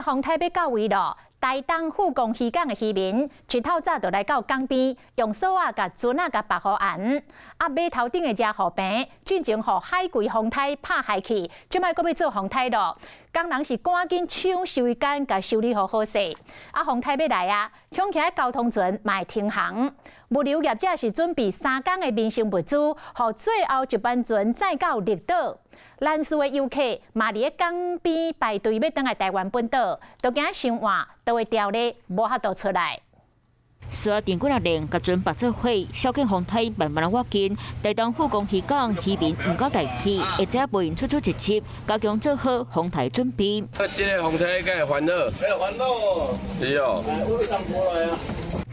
風颱欲到位囉，台東富岡漁港的漁民一透早就來到港邊，用索仔共船仔共縛好岸。啊，碼頭頂的遮護棚，進前予海葵風颱拍害去，這擺閣欲做風颱囉。工人是趕緊搶時間，共修理好好勢。啊，風颱欲來啊，恐驚交通船嘛會停航。物流業者是準備3工的民生物資，予最後一班船載到綠島。蘭嶼的遊客嘛佇咧港邊排隊欲轉來台灣本島，都驚傷晚，都會調咧無法度出來。索仔電幾仔輪，共船縛做伙，小見風颱慢慢仔倚近。台東富岡漁港漁民毋敢大意，而且無閒出出入入，加強做好風颱準備。這个風颱敢會煩惱？會煩惱。是哦。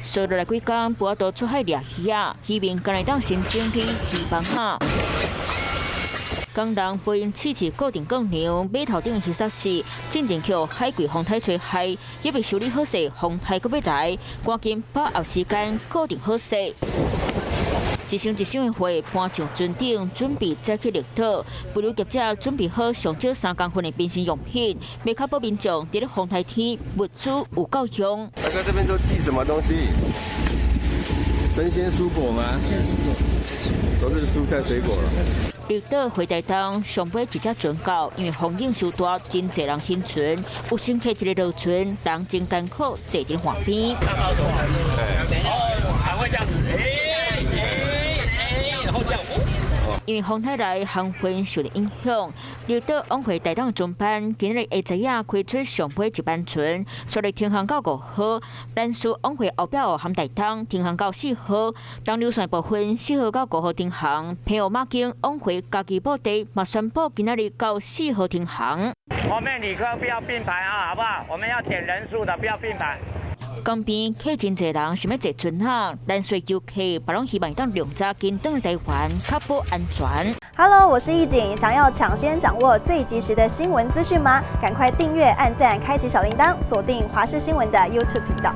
紲落來幾工，無法度出海掠魚仔，漁民敢會當先整理漁網仔。工人無閒試試固定鋼梁，碼頭頂的魚殺是進前予海葵風颱吹害，猶未修理好勢，風颱閣欲來，趕緊把握時間固定好勢。一箱一箱的貨搬上船頂，準備載去綠島。物流業者準備好上少3工份的民生用品，欲確保民眾佇咧風颱天物資有夠用。大哥，這邊都寄什麼東西？生鮮蔬果嗎？生鮮蔬果，都是蔬菜水果。綠島回台東上尾一隻船到，因為風湧傷大，真濟人興船，有乘客一个落船，人真艱苦坐佇岸邊。船會這樣子，欸欸欸，然後這樣。因為風颱來，航運受到影響，綠島往回台東的船班今日下晝仔開出上尾一班船，煞來停航到5號；蘭嶼往回後壁和台東停航到4號，東流線部分4號到5號停航，澎湖馬經往回嘉義布袋嘛宣布今仔日到四號停航。後面旅客不要並排啊，好不好？我們要點人數的，不要並排。港邊客真濟人想欲坐船仔，蘭嶼遊客嘛攏希望當量早緊轉來台灣，確保安全。 Hello，我是易景，想要搶先掌握最及時的新聞資訊嗎？趕快訂閱、按讚、開啟小鈴鐺，鎖定華視新聞的 YouTube 頻道。